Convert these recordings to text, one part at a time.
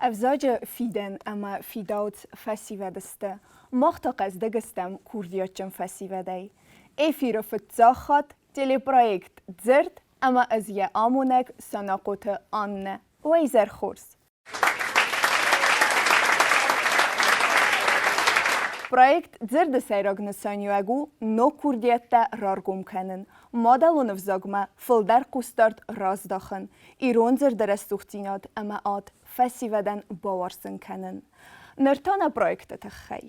Ӕвзаджы фидӕн ӕмӕ фидауц фӕсивӕд сты. Мах та хъӕздыг стӕм курдиатджын фӕсивӕдӕй. Эфиры фыццаг хатт телепроект Дзырд ӕмӕ ӕз йӕ амонӕг Санахъоты Аннӕ. Уӕ изӕр хорз! Проект Дзырды сӕйраг нысаниуӕг у ног курдиӕттӕ раргом кӕнын, мадӕлон ӕвзагмӕ фылдӕр хъусдард раздахын, ирон дзырды рӕсугъддзинад ӕмӕ ад фӕсивӕдӕн бауарзын кӕнын. Ныр та нӕ проекты тыххӕй.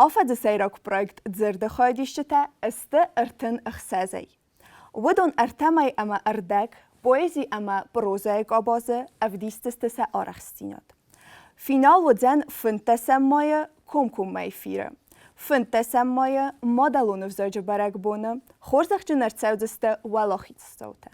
Афӕдзы сӕйраг проект Дзырды хайадисджытӕ сты 36-ӕй. Уыдон ӕртӕ мӕй ӕмӕ ӕрдӕг поэзи ӕмӕ прозӕйы къабазы ӕвдисдзысты сӕ арӕхстдзинад. Финал уыдзӕн фынддӕсӕм майы комкоммӕ эфиры. Фынддӕсӕм майы мадӕлон ӕвзаджы бӕрӕгбоны хорзӕхджын ӕрцӕудзысты уӕлахиздзаутӕ.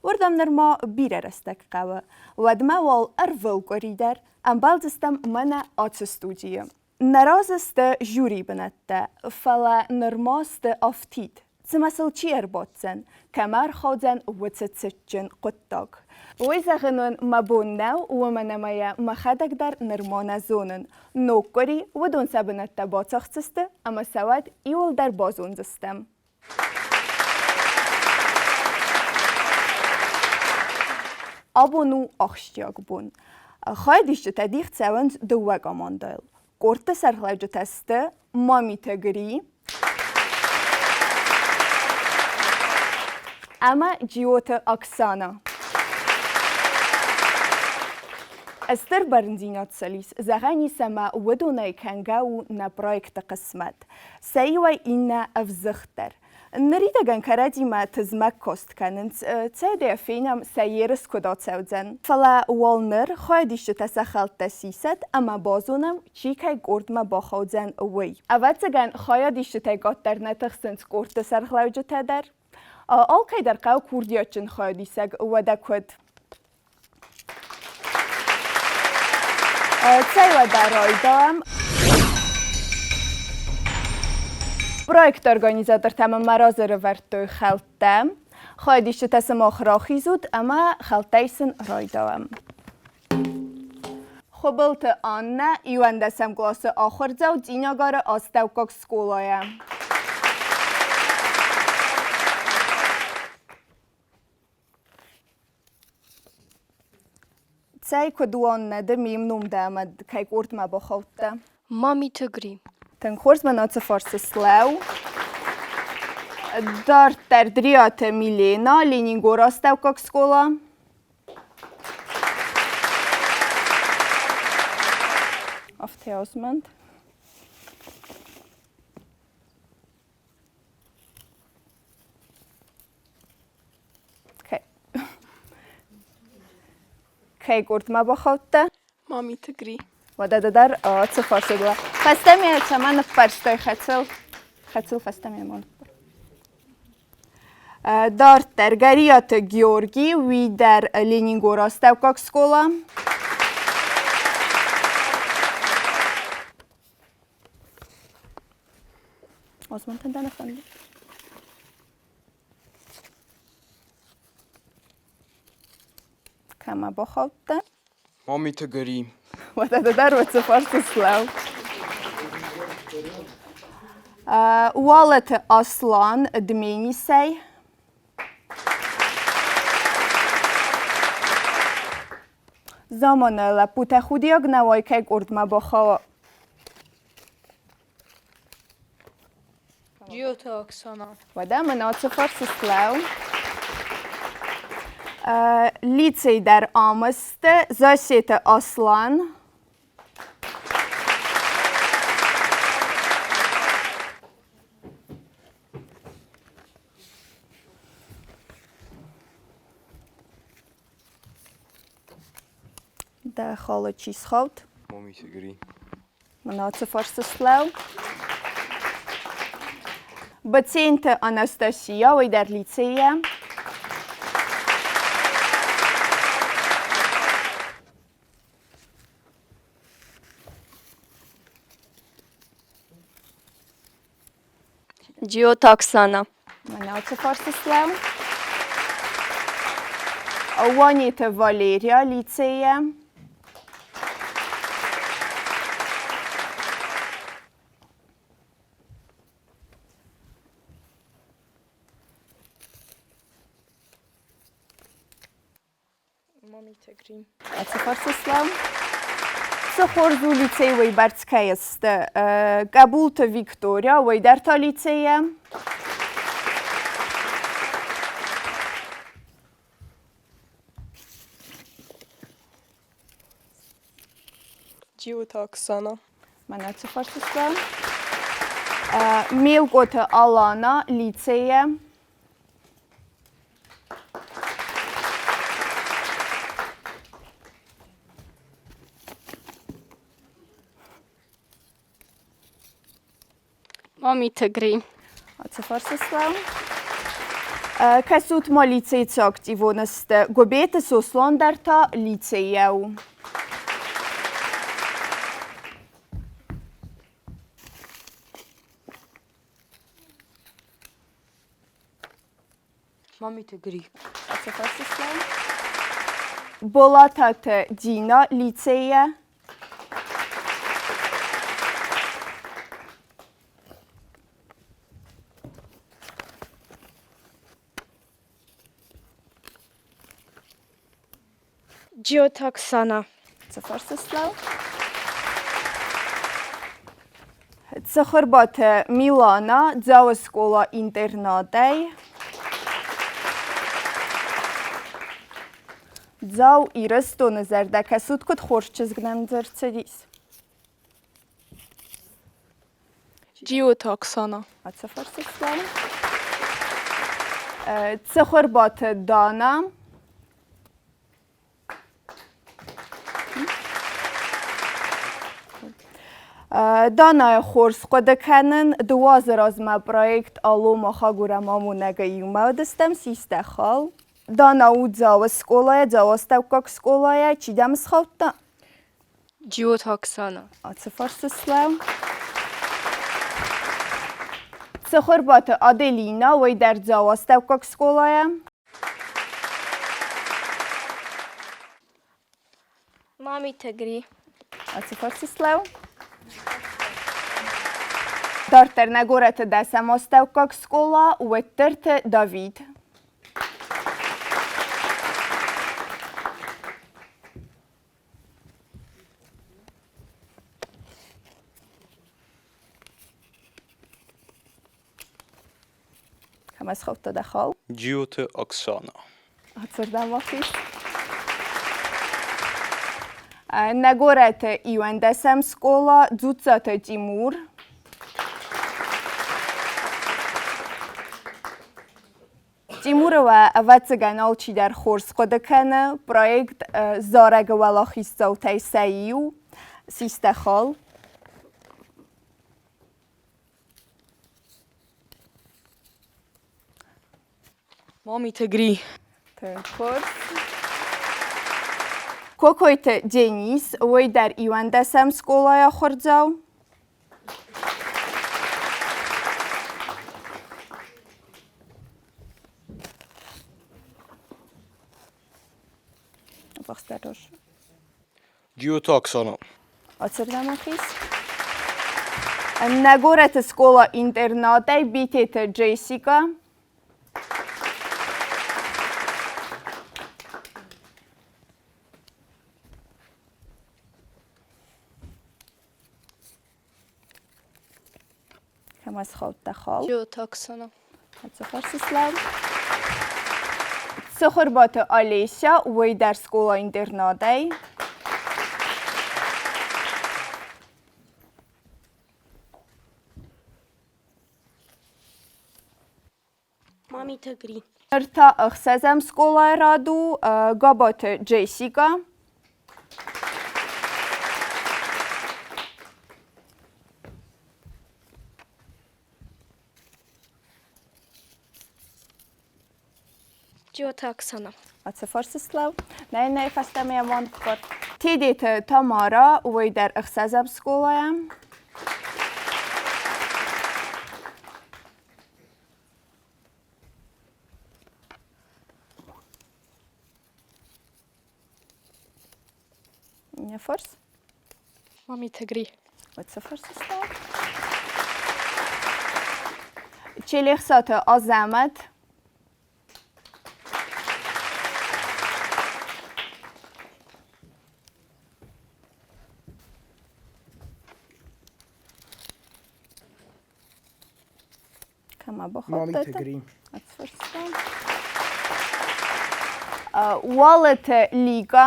Уырдӕм нырма бирӕ рӕстӕг хъӕуы. Уӕдмӕ уал ӕрвылкъуыри дӕр ӕмбӕлдзыстӕм мӕнӕ ацы студийы. Нӕ разы сты жюрийы бынӕттӕ, фӕлӕ нырма сты афтид. Цымӕ сыл чи ӕрбаддзӕн, кӕмӕ ӕрхаудзӕн уыцы цытджын хъуыддаг? Уый зӕгъын уын мӕ бон нӕу, уымӕн ӕмӕ йӕ мӕхӕдӕг дӕр нырма нӕ зонын. Ног къуыри уыдон сӕ бынӕттӕ бацахсдзысты ӕмӕ сӕ уӕд иуылдӕр базондзыстӕм. Абон у ахсджиаг бон. Хайадисджытӕ дих цӕуынц дыууӕ командӕйыл. Къордты сӕргълӕуджытӕ сты Мамиты Гри ӕмӕ Джиоты Оксана. Стыр бӕрндзинад сыл ис, зӕгъӕн ис ӕмӕ уыдонӕй кӕнгӕ у нӕ проекты хъысмӕт. Сӕ иуӕй иннӕ ӕвзыгъддӕр. Ныридӕгӕн кӕрӕдзимӕ тызмӕг кост кӕнынц, цӕй фенӕм, сӕ ерыс куыд ацӕудзӕн. Фӕлӕ уал ныр хайадисджытӕ сӕ хӕлттӕ сисӕт ӕмӕ базонӕм, чи кӕй къордмӕ бахаудзӕн, уый. Ӕвӕццӕгӕн, хайадисджытӕй къаддӕр нӕ тыхсынц къордты сӕргълӕуджытӕ дӕр. Алкӕй дӕр хъӕуы курдиатджын хайадисӕг, уӕдӕ куыд? Цӕй уӕдӕ райдайӕм. Проекты организатортӕ мӕ разы ӕрӕвӕрдтой хӕлттӕ. Хайадисджытӕ сымах рахизут ӕмӕ хӕлттӕй сын райдайӕм. Хуыбылты Аннӕ иуӕндӕсӕм къласы ахуырдзау Цъинагары астӕуккаг скъолайӕ. Цӕй, куыд уон, нӕ ды ме мном дӕ ӕмӕ кӕй къордмӕ бахаудтӕ? Мамиты Гри. Тынг хорз мӕн ацы фарсы слӕу. Дарддӕр Дриаты Милена, Ленингоры астӕуккаг скъола. Афтӕ озмӕнт. Кӕй къордмӕ бахаудтӕ? Мамиты Гри. Уӕдӕ ды дӕр цы фӕрсыдла? Фӕстӕмӕ цӕмӕ ныппӕрстай хӕцыл? Хӕцыл фӕстӕмӕ ма ныппар. Дарддӕр Гӕриаты Георги, уый дӕр Ленингоры астӕуккаг скъола. Osman дӕ нӕ фӕнды? Кӕмӕ бахаудтӕ? Мамиты Гри. Уӕдӕ ды дӕр уыцы фарсы слӕу. Уалыты Аслан Дменисӕй. Заманы лӕппутӕ худиаг нӕ уай кӕй къордмӕ бахауа. Джиоты Оксана. Уӕдӕ мын ацы фарсы слӕу. Лицей дӕр амысты Засеты Аслан. Дӕ халы чи схауд? Мамиты Гри. Мын ацы фарсы слӕу. Баценты Анастасия, уый дӕр лицейӕ. Джиоты Оксана. Мӕнӕ ацы фарсы слӕу. Уанеты Валерия лицейӕ. Мамиты Гри. Ацы фарсы слав. Цы хорз у лицей уыйбӕрц кӕй сты. Къӕбулты Виктория, уый дӕр та лицейӕ. Джиоты Оксана. Мӕнӕ цы фарсы слав. Мелкоты Алана, лицейӕ. Мамиты Гри. Ацы фарсы слав. Кӕсут ма лицейы цы активон сты. Гуыбеты Сослан дӕр та лицейӕ у. Мамиты Гри. Ацы фарсы слав. Болататы Дина лицейӕ. Джиоты Оксана. Цы фарсы слав. Цыхуырбаты Милана, Дзауы скъола-интернатӕй. Дзау Ирыстоны зӕрдӕ кӕсут, куыд хорз чызг нӕм ӕрцыдис. Джиоты Оксана. Ацы фарсы слав. Цыхуырбаты Дана. Данайы хорз хъуыды кӕнын. Дыууӕ азы размӕ проект Алло Махагурӕм амонӕгӕй иумӕ уыдыстӕм, систӕ хал. Дана у Дзауы скъолайӕ, Дзауы астӕуккаг скъолайӕ. Чи дӕм схаудта? Джиоты Оксана. Ацы фарсы слӕу. Цыхуырбаты Аделина, уый дӕр Дзауы астӕуккаг скъолайӕ. Мамиты Гри. Ацы фарсы слӕу. Дарддӕр нӕ горӕты дӕсӕм астӕуккаг скъола Уӕддӕрты Давид. Кӕмӕ схаудта дӕ хал? Джиоты Оксана. Ацырдӕм ахиз. Нӕ горӕты иуӕндӕсӕм скъола Дзуццаты Тимур. Тимуры уӕ, ӕвӕццӕгӕн, алчидӕр хорз хъуыды кӕны. Проект Зарӕг-ы уӕлахиздзаутӕй сӕ иу, систа хал. Мамиты Гри. Тынг хорз. Кокойты Денис, уый дӕр иуӕндӕсӕм скъолайы ахуырдзау. Джиоты Оксана. Ацырдӕм ахиз. Нӕ горӕты скъола-интернатӕй Битеты Джессика. Кӕмӕ схаудта хал? Джиоты Оксана. Цыхуырсыслав. Цыхуырбаты Олеся, уый дӕр скъола-интернатӕй. Мамиты Гри. Ныр та ӕхсӕзӕм скъолайы рад у Габаты Джессика. Джиоты Оксана. Ацы фарсыслав. Нӕй, нӕй, фӕстӕмӕ йӕ уӕнгхор. Тедеты Тамара, уый дӕр ӕхсӕзӕм скъолайӕ. Не фарс? Мамиты Гри. Оце фарсыслав. Челехсаты Азӕмӕт. Кӕмӕ Мамиты бахаудтӕ? Гри. Ацфарста. Уалыты Лига.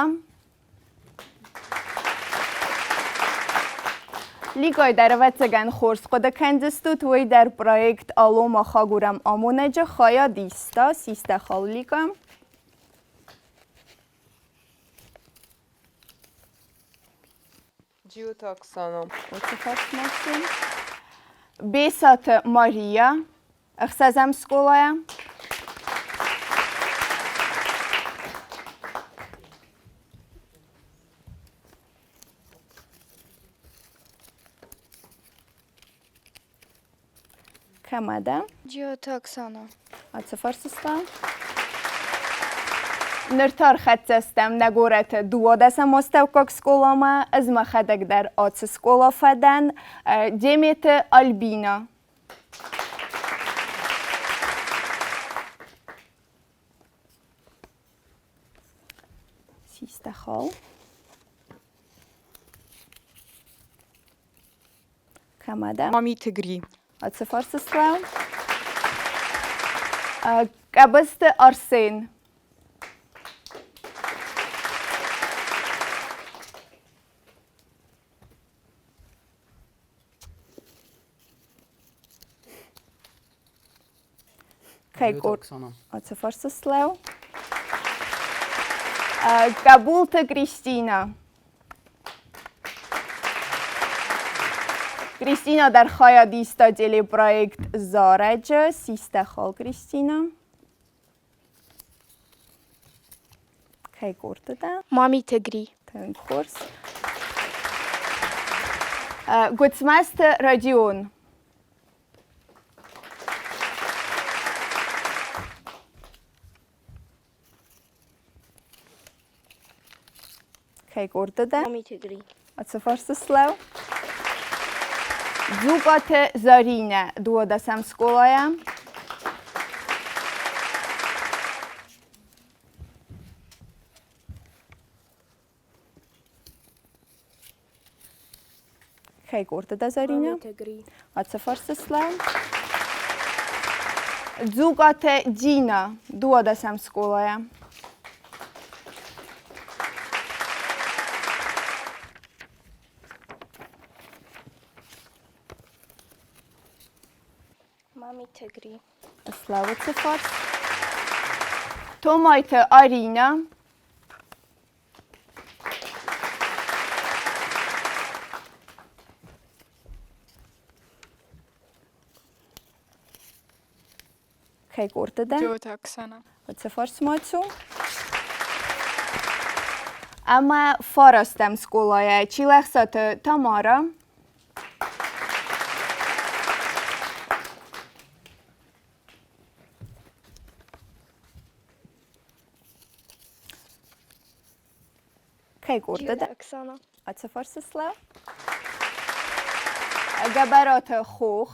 Лигайы дӕр ӕвӕццӕгӕн хорз хъуыды кӕндзыстут, уый дӕр проект Алло мах агурӕм амонӕджы хайад иста, систа хал Лига. Джиоты Оксана. Уыцы фарст Максим. Бесаты Мария, ӕхсӕзӕм скъолайӕ. Кӕмӕ дӕ? Джиоты Оксана. Ацы фарсыстӕ. Ныр та ӕрхӕццӕ стӕм нӕ горӕты дыууадӕсӕм астӕуккаг скъоламӕ. Ӕз мӕхӕдӕг дӕр ацы скъола фӕдӕн. Деметы Альбина. Систа хал. Кӕмӕ дӕ? Мамиты Гри. Ацы фарсы слӕу. Къӕбысты Арсен. Кӕй къорд? Ацы фарсы слӕу. Къӕбулты Кристина. Кристина дӕр хайад иста телепроект Зарӕджы. Систа хал Кристина. Кӕй къорды дӕ? Мамиты Гри. Тынг хорз. Гуыцмӕзты Родион. Кӕй къорды дӕ? Мамиты Гри. Ацы фарсы слӕу. Дзукъаты Зӕринӕ, дыууадӕсӕм скъолайӕ. Кӕй къорды дӕ, Зӕринӕ? Мамиты Гри. Ацы фарсы слӕу. Дзукъаты Дина, дыууадӕсӕм скъолайӕ. Мамиты Гри. Слӕууыцы фарс. Томайты Аринӕ. Кӕй къорды дӕ? Джиоты Оксана. Уыцы фарсмӕ цу. Ӕмӕ фарастӕм скъолайӕ Чилӕхсаты Тамара. Кӕй къорды дӕ? Оксана. Ацы фарсы слӕу. Гӕбӕраты Хох.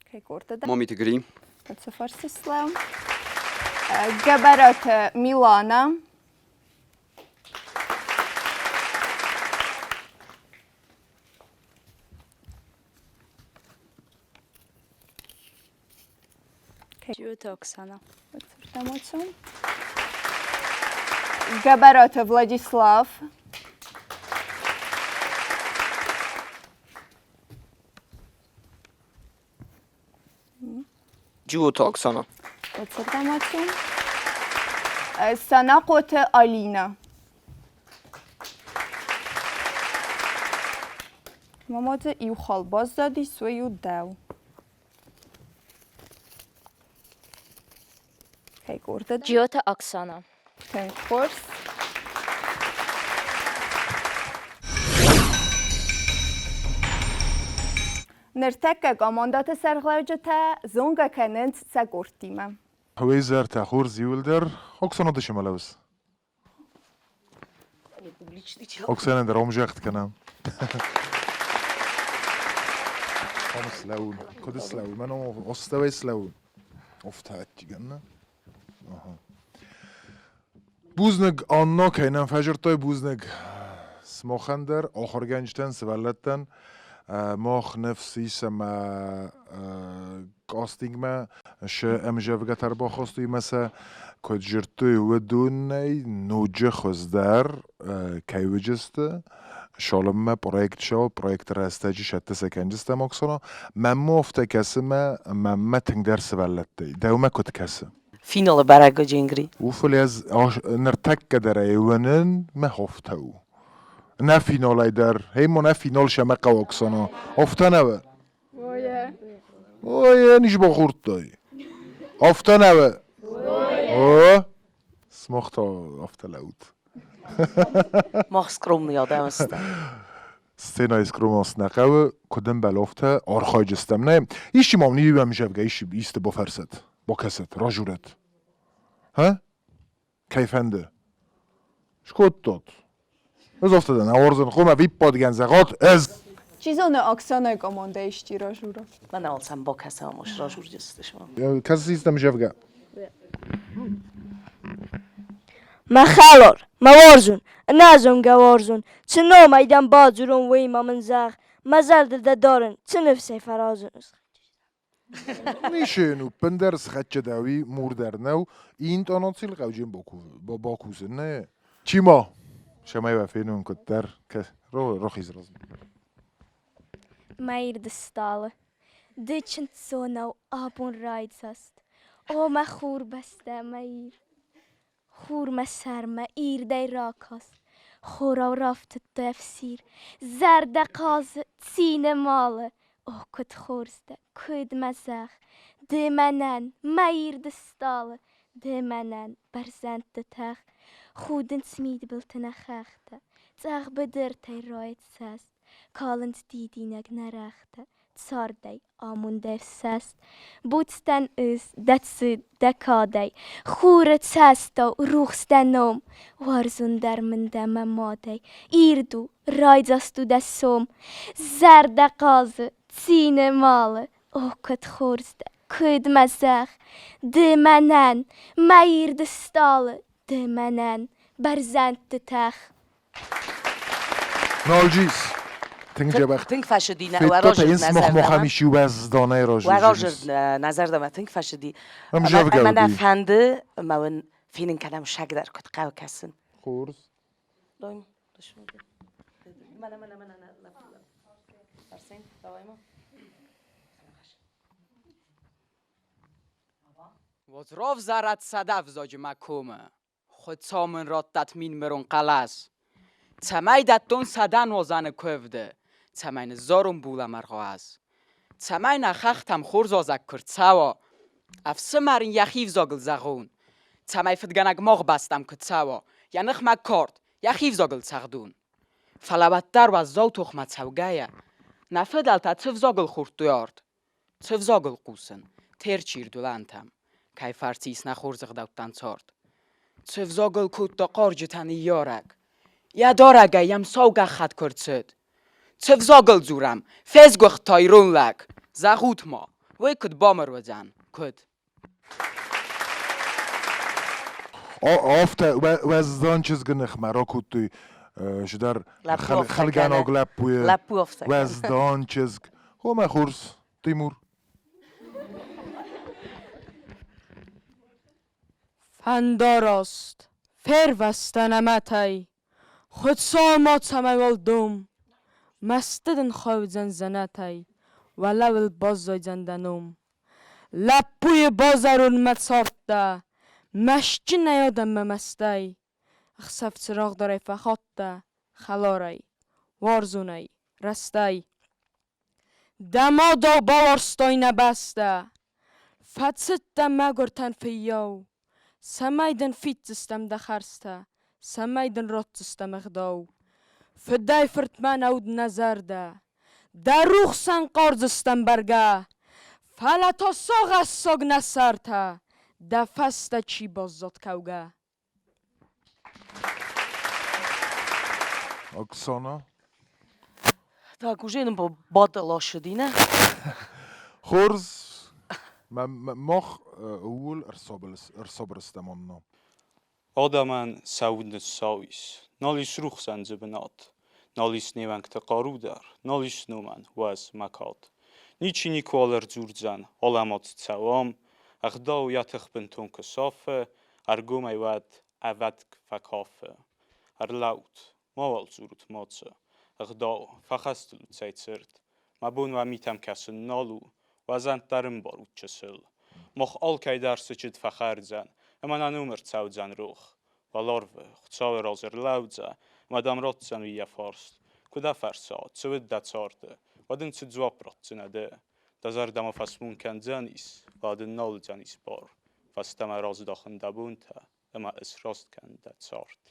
Кӕй къорды дӕ? Мамиты Гри. Ацы фарсы слӕу. Гӕбӕраты Милана. Джиоты Оксана. Гӕбӕраты Владислав. Джиоты Оксана. Уыцырдӕм ацу. Санахъоты Алинӕ. Мама дзы иу хал баззадис, уый у дӕу. Кӕй къорды дӕ? Джиоты Оксана. Тынг хорз. Ныртӕккӕ командӕты сӕргълӕуджытӕ зонгӕ кӕнынц сӕ къордтимӕ. Уе изӕртӕ хорз иуылдӕр. Оксана дысимӕ лӕууыс? Оксана дӕр омзӕгъд кӕнӕм. Ам слӕууын. Куыд слӕууын? Мӕн астӕуӕй слӕууын. Офтӕ ӕддигӕн. Бузныг, Анна, кӕй нӕм фӕзырдтай, бузныг сымахӕн дӕр, ахуыргӕнджытӕн, сывӕллӕттӕн. Мах ныфс ис ӕмӕ кастингмӕ шы ӕмзӕвгӕтӕ ӕрбахастой ӕмӕ сӕ куыд зыдтой, уыдонӕй ноджы хуыздӕр кӕй уыдысты. Цалынмӕ проект цӕуы, проекты рӕстӕджы сӕтты сӕ кӕнджыстӕм Оксана. Мӕнмӕ афтӕ кӕсы мӕ, мӕнмӕ тынгдӕр сывӕллӕттӕй. Дӕумӕ куыд кӕсы? Финалы бӕрӕг Джингри. У, фӕлӕ ӕз ныртӕккӕ дӕр ӕй уынын, мӕ афтӕ у. Нӕ финалӕй дӕр, эй, ма нӕ финал сӕмӕ хъӕуы Оксана. Афтӕ нӕ у? Ой, низ бахордтай. Афтӕ нӕ у? О, смах та афтӕ лӕут. Мах скромный адӕм стӕм. Сценӕйы скромон нӕ хъӕуы, куыд ӕмбӕлы, афтӕ архайджыстӕм. Нӕ, исчи ма уын иу ӕмзӕвгӕ исчи исты бафӕрсӕд, бакӕсӕд, ражурӕд. Ха? Кӕй фӕнды? Скодтат. Ӕз афтӕ дӕн, ауарзын хъуамӕ виппадгӕн зӕгъат ӕз. Чи зоны, Оксанайы командӕ исчи ражура. Мӕнӕ алцӕм бакӕсӕм, ус ражурдзысты. Кӕсыс исты ӕмзӕвгӕ? Мӕ хӕлар, мӕ уарзон, ӕнӕзонгӕ уарзон, цы номӕй дӕм бадзурон, уый ма мын зӕгъ, мӕ зӕрдыл дӕ дарын, цы ныфсӕй фӕразын. Нишен уппындӕр схӕццӕдӕуи мур дӕр нӕу, интонацил хъауджын бакусын нӕ. Чи ма? Цӕмӕй уӕ фенон куыддӕр. Рохиз размӕ. Мӕ ирд стъалы, ды чындздзонау абон райдзаст. О, мӕ хурбӕстӕ, мӕ Ир! Хур мӕ сӕрмӕ ирдӕй ракаст, хорау рафтыдта ӕфсир. Зӕрдӕ хъазы, цины малы. О, куыд хорз дӕ, куыд мӕ зӕгъ, ды мӕнӕн, мӕ ирд стъалы, ды мӕнӕн бӕрзӕндты тӕх. Худынц мидбылты нӕ хӕхтӕ, цъӕх быдыртӕй райы цӕст, калынц дидинӕг нӕ рӕгътӕ, цардӕй амондӕй ӕфсӕст. Буц дӕн ӕз дӕ цыд, дӕ кадӕй, хуры цӕстау рухс дӕ ном. Уарзондӕр мын дӕ мӕ мадӕй, ирд у, райдзаст у дӕ сом. Зӕрдӕ хъазы, цины малы, о, куыд хорз дӕ, куыд мӕ зӕгъ. Ды мӕнӕн, мӕ ирд стъалы, ды мӕнӕн, бӕрзӕндты тӕх. Налджис. Тынг дзӕбӕх. Тынг фӕсыди нӕ Федтат ӕй смах-махӕм ис уӕзданӕй Уӕ разырд нӕ зӕрдӕмӕ тынг фӕсыди. Ӕмзӕвгӕ Ӕмӕ нӕ уыди. фӕнды, ӕмӕ уын фенын кӕнӕм саг дӕр куыд хъӕуы кӕсын. Хорз. Возров зарад сӕдӕ взаджы мӕ комы, Хуыцау мын радтӕд минмырон хъӕлӕс, Цӕмӕй дӕттон 100 нуазӕны куывды, Цӕмӕй ныззарон булӕмӕргъы ӕз. Цӕмӕй нӕ хӕхтӕм хорз уазӕг куы рцӕуа, Ӕфсымӕр ын йӕхи взагыл зӕгъон, Цӕмӕй фыдгӕнӕг мах бӕстӕм куы цӕуа, Йӕ ныхмӕ кард йӕхи взагыл цӕгъдон. Фӕлӕ уӕддӕр уӕззау тохмӕ цӕугӕйӕ, Нӕ фыдӕлтӕ цы взагыл хордтой ард, Цы взагыл хъусын Терчы ирд уылӕнтӕм, Кӕй фӕрцы ис нӕ хорз ӕгъдӕуттӕн цард? Цы взагыл кодта хъарджытӕ ныййарӕг, Йӕ дарӕгӕй йӕм сау гӕххӕтт куы рцыд? Цы взагыл дзурӕм, фесгуыхт та ирон лӕг? Зӕгъут-ма, уый куыд бамыр уыдзӕн, куыд? Афтӕ уӕздан чызгы ныхмӕ ракодтой чидӕр хӕлгӕнаг лӕппуйы. Уӕздан чызг. О, мӕ хорз, Тимур. Фӕндараст, фервӕзтӕн ӕмӕтӕй, Хуыцау ма цӕмӕй уӕлдом, Мӕсты дын хаудзӕн дзӕнӕтӕй, Уӕлӕуыл баззайдзӕн дӕ ном. Лӕппуйы базӕрондмӕ цардтӕ, Мӕстджынӕй адӕммӕ мӕстӕй, Ӕхсӕв цырагъдарӕй фӕхаттӕ Хӕларӕй, уарзонӕй, рӕстӕй. Дӕ мадау бауарзтай нӕ бӕстӕ, Фӕцыдтӕ мӕгуыртӕн фыййау, Цӕмӕй дын фиддзыстӕм дӕ хӕрзтӕ, Цӕмӕй дын ратдзыстӕм ӕгъдау. Фыдӕй фыртмӕ нӕ уд нӕ зӕрдӕ, Дӕ рухсӕн хъардзыстӕм бӕргӕ, Фӕлӕ та сагъӕссаг нӕ сӕртӕ, Дӕ фӕстӕ чи баззад кӕугӕ. Оксана? Так, уже нын бадаласыди, нӕ? Хорз. Мах ууыл ӕрсабыр стӕм онно. Адӕмӕн сӕ уд ныссау ис, нал ис рухсӕн дзы бынат, нал ис не уӕнгты хъару дӕр, нал ис номӕн уӕз мӕ кад. Ничи никуал ӕрдзурдзӕн, алӕмӕт цӕуӕм, ӕгъдау йӕ тых бынтон куы сафы, ӕргомӕй уӕд ӕвӕтк фӕкафы. Ӕрлӕуут, мауал дзурут мацы, ӕгъдау, фӕхӕстыл ут цӕй цырд. Мӕ бон уӕ митӕм кӕсын нал у, уӕ зӕнд дӕр ӕмбарут чысыл. Мах алкӕй дӕр сыджыт фӕхӕрдзӕн, ӕмӕ нӕ ном ӕрцӕудзӕн рох. Уӕларвы, Хуыцауы раз ӕрлӕудзӕ, ӕмӕ дӕм ратдзӕн уый йӕ фарст. Куы дӕ фӕрса, цы уыд дӕ царды, уӕд ын цы дзуапп ратдзынӕ ды? Дӕ зӕрдӕмӕ фӕсмон кӕндзӕнис, фӕлӕ дын нал уыдзӕнис бар. Фӕстӕмӕ раздахын дӕ бонтӕ ӕмӕ ысраст кӕн дӕ цард.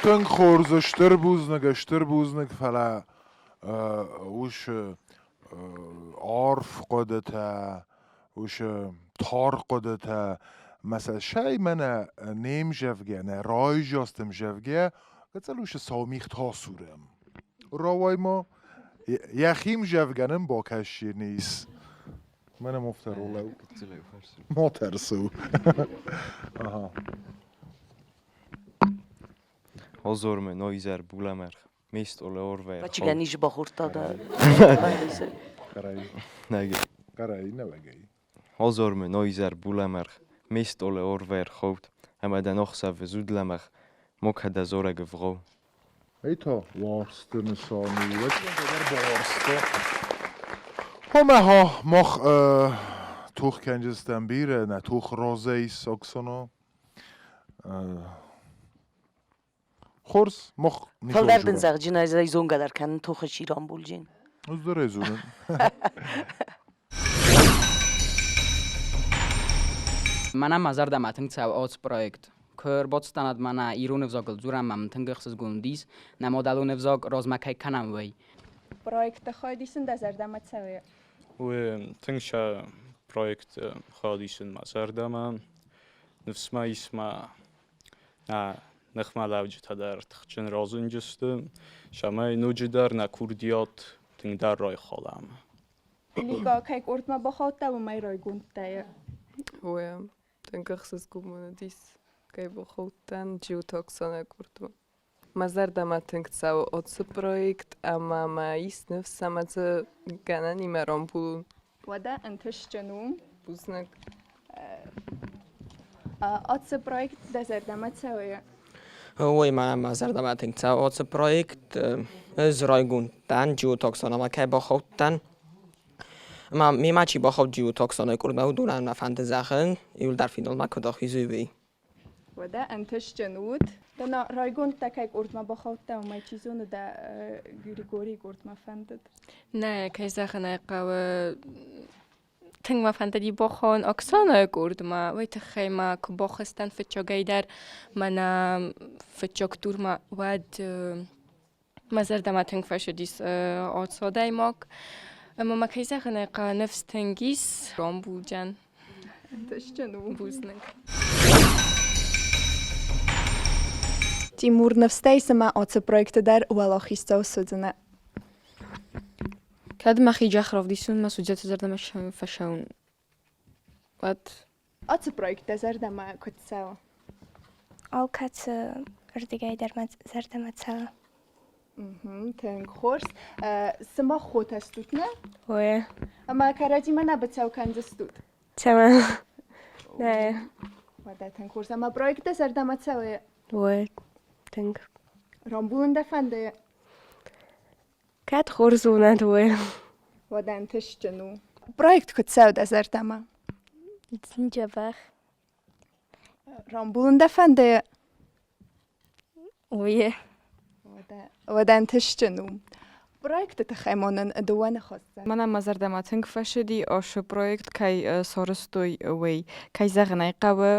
Тынг хорз, стыр бузныг, стыр бузныг, фӕлӕ ус арф хъуыдытӕ, ус тар хъуыдытӕ, мӕ сӕ сӕй мӕнӕ не мзӕвгӕ, нӕ райзаст ӕмзӕвгӕ, гыццыл усы сау мигътӕ асурӕм. Рауай ма, йӕхи мзӕвгӕ нын бакӕсинис. Мӕнӕ мофтӕролӕу. Ма тӕрсу. Ага. Azorme noizer булӕмӕргъ, Мистоле орвер. Бачигӕн ис бахордта да. Хъӕрӕй. Нӕгӕй. Хъӕрӕй, нӕуӕгӕй. Азормы нойзӕр булӕмӕргъ, Мистоле орвер ховт, ӕмӕ дӕ нохсӕвы зудлӕмӕгъ, Мокӕдӕ зорӕг ывгъоу. Ай та уарзты нысаниуӕг бауарзта. Омӕ ха мах тох кӕнджыстӕм бирӕ, нӕ тох разӕй Оксана. Хорз, мах Фылдӕр дын зӕгъджын ӕз ӕй зонгӕ дӕр кӕнын тохы чи рамбулджын. Ӕз дӕр ӕй зонын. Мӕнӕн мӕ зӕрдӕмӕ тынг цӕуы ацы проект. Куы ӕрбацыдтӕн мӕнӕ ирон ӕвзагыл дзурӕм ӕмӕ мын тынг ӕхсызгон уыдис, нӕ мадӕлон ӕвзаг размӕ кӕй кӕнӕм, уый. Проекты хайад исын дӕ зӕрдӕмӕ цӕуы? Уый тынг сӕ проекты хайад исын мӕ зӕрдӕмӕ. Ныфс мӕ ис мӕ нӕ ныхмӕлӕуджытӕ дӕр тыхджын разынджысты, цӕмӕй ноджыдӕр нӕ курдиат тынгдӕр райхалӕм. Лига кӕй къордмӕ бахаудта, уымӕй райгонд дӕ? Уе, тынг ӕхсызгон мын уыдис, кӕй бахаудтӕн Джиуты Оксанӕйы къордмӕ. Мӕ зӕрдӕмӕ тынг цӕуы оцы проект ӕмӕ мӕ ис ныфс ӕмӕ дзы гӕнӕнимӕ рамбулын. Уӕдӕ ӕнтыстджын у. Бузныг. Ацы проект дӕ зӕрдӕмӕ цӕуы? Ой, мӕ зӕрдӕмӕ тынг цӕуы ацы проект. Ӕз райгонд дӕн, Джиоты Оксанамӕ кӕй бахаудтӕн. Ӕмӕ мемӕ чи бахауд Джиоты Оксанайы къордмӕ, уыдонӕн мӕ фӕнды зӕгъын, иуылдӕр финалмӕ куыд ахизой, уый. Уӕдӕ ӕнтыстджын ут. Дӕ райгонд дӕ кӕй къордмӕ бахаудтӕ, уымӕй чи зоны дӕ Григорийы къордмӕ фӕндыд? Нӕ, кӕй зӕгъын ӕй хъӕуы, тынг мӕ фӕндыди бахауын Оксанайы къордмӕ. Уый тыххӕй ма куы бахызтӕн фыццагӕй дӕр мӕнӕ фыццаг турмӕ, уӕд мӕ зӕрдӕмӕ тынг фӕцыдис ацы адӕймаг. Ӕмӕ мӕ кӕй зӕгъын ӕй хъӕуы, ныфс тынг ис рамбулдзӕн. Ӕнтыстджын у. Бузныг. Тимур, ныфстӕй цымӕ ацы проекты дӕр уӕлахиздзау суыдзынӕ? Кӕд мӕхи джах равдисон, мӕ судзӕты зӕрдӕмӕ фӕцӕуын, уӕд Ацы проект дӕ зӕрдӕмӕ куыд цӕуы? Алкӕцы рдыгӕй дӕр мӕ зӕрдӕмӕ цӕуы. Тынг хорз. Сымах хотӕ стут, нӕ? Ой. Ӕмӕ кӕрӕдзимӕ нӕ быцӕу кӕндзыстут? Цӕмӕн? Нӕ. Уӕдӕ тынг хорз. Ӕмӕ проект дӕ зӕрдӕмӕ цӕуы? Ой, тынг. Рамбулын дӕ фӕнды? Кӕд хорз у нӕ уый? Уӕдӕ ӕнтыстджын у. Проект куыд цӕуы дӕ зӕрдӕмӕ? Дзӕбӕх. Рамбулын дӕ фӕнды? Уый. Уӕдӕ ӕнтыстджын у. Проекты тыххӕй ма нын дыууӕ ныхасы. Мӕнӕн мӕ зӕрдӕмӕ тынг фӕцыди оши проект кӕй сарӕзтой, уый. Кӕй зӕгъын ӕй хъӕуы,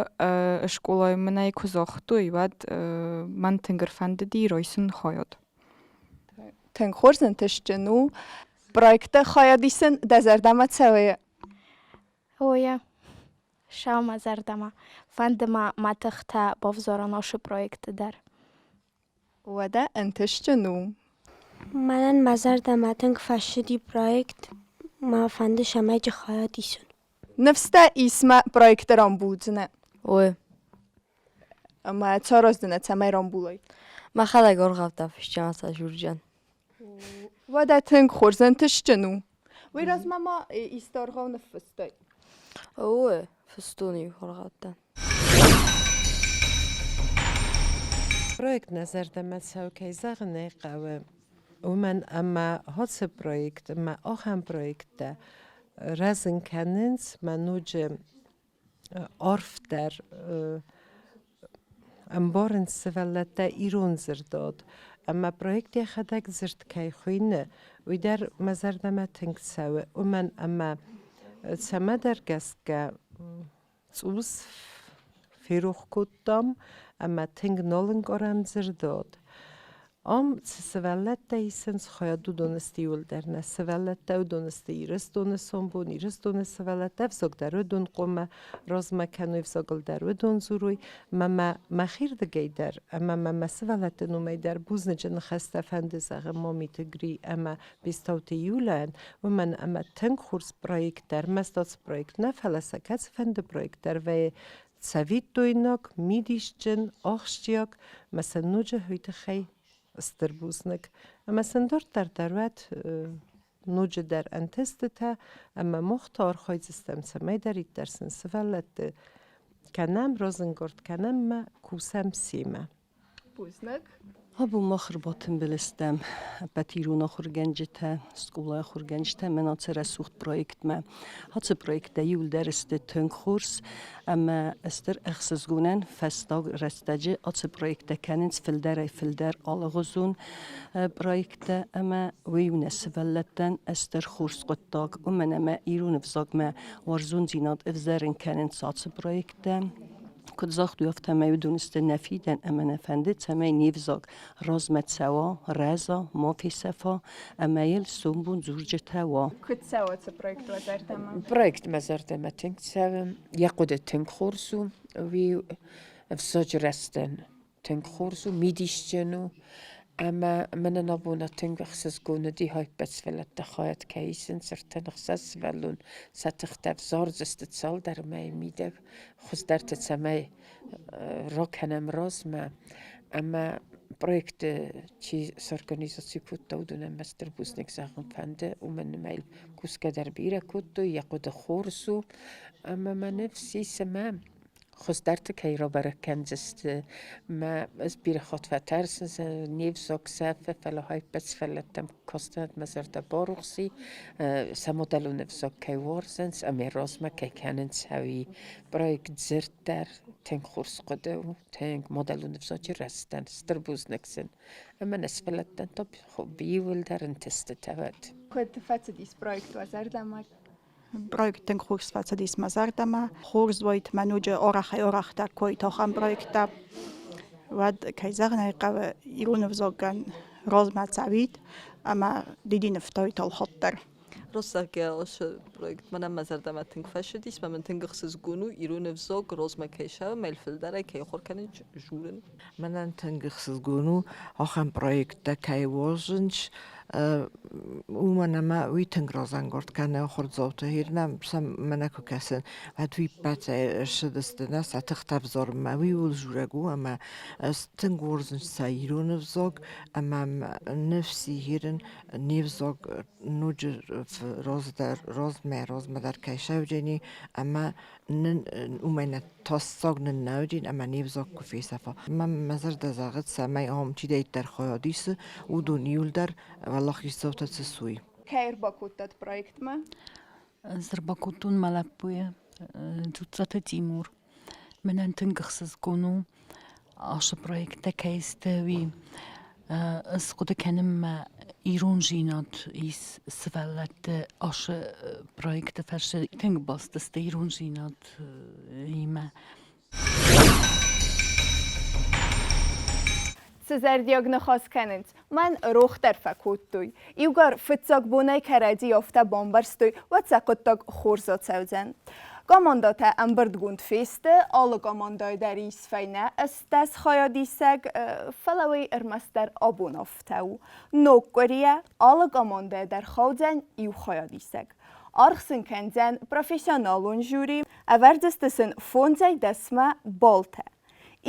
скъолайы мын ӕй куы загътой, уӕд мӕн тынг ӕрфӕндыди райсын хайад. Тынг хорз ӕнтыстджын у. Проекты хайад исын дӕ зӕрдӕмӕ цӕуы? Ой, сау мӕ зӕрдӕмӕ. Фӕнды мӕ мӕ тыхтӕ бавзарын ацы проекты дӕр. Уӕдӕ ӕнтыстджын у. Мӕнӕн мӕ зӕрдӕмӕ тынг фӕцыди проект. Мӕ фӕнды цӕмӕй хайад исын. Ныфс дӕ ис мӕ проекты рамбулдзынӕ? Ой. Ӕмӕ сараздзынӕ, цӕмӕй рамбулай? Мӕхӕдӕг ӕргъӕвта фысджын журджан. Уӕдӕ тынг хорз ӕнтыстджын у. Уый размӕ ма исты аргъау ныффыстай? Ой, фыстон иу аргъӕуттӕ. Проект нӕ зӕрдӕмӕ цӕуы, кӕй зӕгъын ӕй хъӕуы, уымӕн ӕмӕ ацы проект ӕмӕ ахӕм проекттӕ рӕзын кӕнынц мӕ ноджы арфдӕр ӕмбарынц сывӕллӕттӕ ирон дзырдад. Ӕмӕ проект йӕхӕдӕг дзырд кӕй хуыйны, уый дӕр мӕ зӕрдӕмӕ тынг цӕуы, уымӕн ӕмӕ цӕмӕдӕр гӕсгӕ цъус ферох кодтам ӕмӕ тынг нал ӕнкъарӕм дзырдад. Ам цы сывӕллӕттӕ исынц, хайад уыдон сты иуылдӕр нӕ сывӕллӕттӕ, уыдон сты Ирыстоны сомбон, Ирыстоны сывӕллӕттӕ, ӕвзаг дӕр уыдон хъуамӕ размӕ кӕной, ӕвзагыл дӕр уыдон дзурой. Ӕмӕ мӕ мӕхирдыгӕй дӕр ӕмӕ мӕ мӕ сывӕллӕтты номӕй дӕр бузныджы ныхӕстӕ фӕнды зӕгъын Мамиты Гри ӕмӕ Бестауты Юляйӕн, уымӕн ӕмӕ тынг хорз проект дӕр, ӕрмӕст ацы проект нӕ, фӕлӕ сӕ кӕцыфӕнды проект дӕр вӕййы цӕвиттойнаг, мидисджын, ахсджиаг ӕмӕ сӕ ноджы уый тыххӕй стыр бузныг. Ӕмӕ сын дарддӕр дӕр уӕд ноджыдӕр ӕнтыстытӕ ӕмӕ мах та архайдзыстӕм, цӕмӕйдӕриддӕр сын сывӕллӕтты кӕнӕм, разӕнгард кӕнӕм ӕмӕ кусӕм семӕ. Бузныг. Абон мах ӕрбатымбыл стӕм ӕппӕт ирон ахуыргӕнджытӕ, скъолайы ахуыргӕнджытӕ мӕн ацы рӕсугъд проектмӕ. Ацы проекттӕ иуылдӕр сты тынг хорз ӕмӕ стыр ӕхсызгонӕн фӕстаг рӕстӕджы ацы проекттӕ кӕнынц фылдӕрӕй-фылдӕр алыгъуызон проекттӕ ӕмӕ уый у нӕ сывӕллӕттӕн стыр хорз хъуыддаг, уымӕн ӕмӕ ирон ӕвзагмӕ уарзондзинад ӕвзӕрын кӕнынц ацы проекттӕ. Куыд загътой, афтӕмӕй уыдон сты нӕ фидӕн ӕмӕ нӕ фӕнды, цӕмӕй не взаг размӕ цӕуа, рӕза, ма фесӕфа ӕмӕ йыл сомбон дзурджытӕ уа. Куыд цӕуы ацы проект уӕ зӕрдӕмӕ? Проект мӕ зӕрдӕмӕ тынг цӕуы. Йӕ хъуыды тынг хорз у. Уый ӕвзаджы рӕзтӕн тынг хорз у, мидисджын у. Ӕмӕ мӕнӕн абон тынг ӕхсызгон уыди ӕппӕт сывӕллӕттӕ хайад кӕй исынц, 36 сывӕллон сӕ тыхтӕ ӕвзардзысты цалдӕр мӕйы мидӕг. Хуыздӕрты цӕмӕй ракӕнӕм размӕ ӕмӕ проекты чи сорганизаци кодта, уыдонӕн мӕ стыр бузныг зӕгъын фӕнды, уымӕн ӕмӕ йыл кусгӕ дӕр бирӕ кодтой, йӕ хъуыды хорз у ӕмӕ мӕ ныфс ис ӕмӕ хуыздӕрты кӕй рабӕрӕг кӕндзысты. Мӕ ӕз бирӕ хатт фӕтӕрсын, не взаг сӕфы, фӕлӕ ӕппӕт сывӕллӕттӕм кастӕн, мӕ зӕрдӕ барухс и, сӕ мадӕлон ӕвзаг кӕй уарзынц ӕмӕ размӕ кӕй кӕнынц, уый проект дзырд дӕр тынг хорз хъуыды у, тынг мадӕлон ӕвзаджы рӕзтӕн стыр бузныг сын. Ӕмӕ нӕ сывӕллӕттӕн та иууылдӕр ӕнтыстытӕ уӕд. Куыд фӕцыдис проект уӕ зӕрдӕмӕ? Проект тынг хорз фӕцыдис мӕ зӕрдӕмӕ. Хорз уайд мӕ ноджы арӕхӕй-арӕхдӕр кой ахӕм проекттӕ. Уӕд, кӕй зӕгъын ӕй хъӕуы, ирон ӕвзагӕн размӕ цӕуид ӕмӕ дидинӕфтауид алхатт дӕр. Раст проект мӕнӕн мӕ зӕрдӕмӕ тынг фӕцыдис, мӕ мын тынг ӕхсызгон у ирон ӕвзаг размӕ кӕй цӕуы, мӕ йыл фылдӕрӕй кӕй ахуыр кӕнын журын. Мӕнӕн тынг ӕхсызгон у, ахӕм проекттӕ кӕй уарзынц, уымӕн ӕмӕ уый тынг разӕнгард кӕны ахуырдзауты. Ирнӕм сӕм мӕнӕ куы кӕсын, уӕд уый ппӕтӕй ссыдысты нӕ сӕ тыхтӕ ӕвзарынмӕ. Уый ууыл дзурӕг у, ӕмӕ ӕз тынг уарзын сӕ ирон ӕвзаг ӕмӕ ныфс ирын не взаг ноджы раздӕр, размӕ, размӕ дӕр кӕй сӕвджени ӕмӕ нын уымӕй нӕ тӕссаг нын нӕ уыди ӕмӕ не взаг куы фесӕфа. Мӕ зӕрдӕ зӕгъы, цӕмӕй ам чидӕриддӕр хайад исы, уыдон иуылдӕр уӕлахиздзаутӕ цы суй. Кӕй ӕрбакодтат проектмӕ? Ӕз ӕрбакодтон мӕ лӕппуйы Дзуццаты Тимур. Мӕнӕн тынг ӕхсызгон у ацы проекттӕ кӕй сты, уый. Ӕз хъуыды кӕнын мӕ ирондзинад ис сывӕллӕтты ацы проекты фӕрцы тынг баст сты ирондзинадимӕ. Цы зӕрдиаг ныхас кӕнынц, мӕн рох дӕр фӕкодтой. Иугӕр фыццаг бонӕй кӕрӕдзи афтӕ бамбӕрстой, уӕд сӕ хъуыддаг хорз ацӕудзӕн. Командӕтӕ ӕмбырдгонд фесты, алы командӕйы дӕр ис фӕйнӕ 18 хайадисӕг, фӕлӕ уый ӕрмӕстдӕр абон афтӕ у. Ног къуырийӕ алы командӕйы дӕр хаудзӕн иу хайадисӕг. Аргъ сын кӕндзӕн профессионалон жюри, ӕвӕрдзысты сын фондзӕй дӕсмӕ баллтӕ.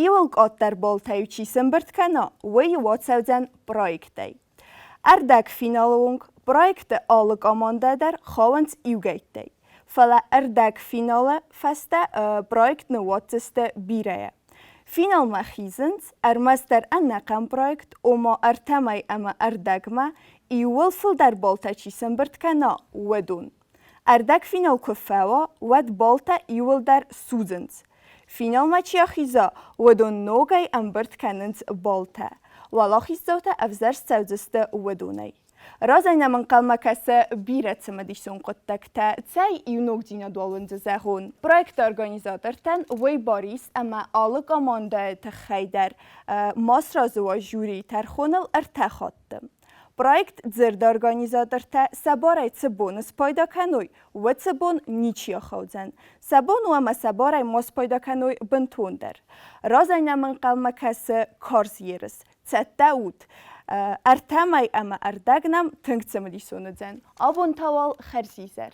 Иуыл къаддӕр баллтӕ-иу чи сӕмбырд кӕна, уый-иу ацӕудзӕн проектӕй. Ӕрдӕгфиналы онг проекты алы командӕ дӕр хауынц иугӕйттӕй. Фӕлӕ ӕрдӕгфиналы фӕстӕ проект ныууадздзысты бирӕйӕ. Финалмӕ хизынц ӕрмӕстдӕр ӕнӕхъӕн проект, ома ӕртӕ мӕй ӕмӕ ӕрдӕгмӕ иууыл фылдӕр баллтӕ чи сӕмбырд кӕна, уыдон. Ӕрдӕгфинал куы фӕуа, уӕд баллтӕ иууылдӕр судзынц. Финалмӕ чи ахиза, уыдон ногӕй ӕмбырд кӕнынц баллтӕ. Уӕлахиздзаутӕ ӕвзӕрст цӕудзысты уыдонӕй. Разӕй нӕм ӕнхъӕлмӕ кӕсы бирӕ цымыдисон хъуыддӕгтӕ. Цӕй иу ногдзинад уал уын дзы зӕгъон. Проекты организатортӕн уый бар ис ӕмӕ алы командӕйы тыххӕй дӕр ма сразы уа жюрийы тӕрхоныл ӕртӕ хатты. Проект дзырды организатортӕ сӕ барӕй цы боны спайда кӕной, уыцы бон ничи ахаудзӕн. Сӕ бон у ӕмӕ сӕ барӕй ма спайда кӕной бынтондӕр. Разӕй нӕм ӕнхъӕлмӕ кӕсы карз ерыс. Цӕттӕ ут! Ӕртӕ мӕй ӕмӕ ӕрдӕг нӕм тынг цымыдисон уыдзӕн. Абон та уал хӕрзизӕр.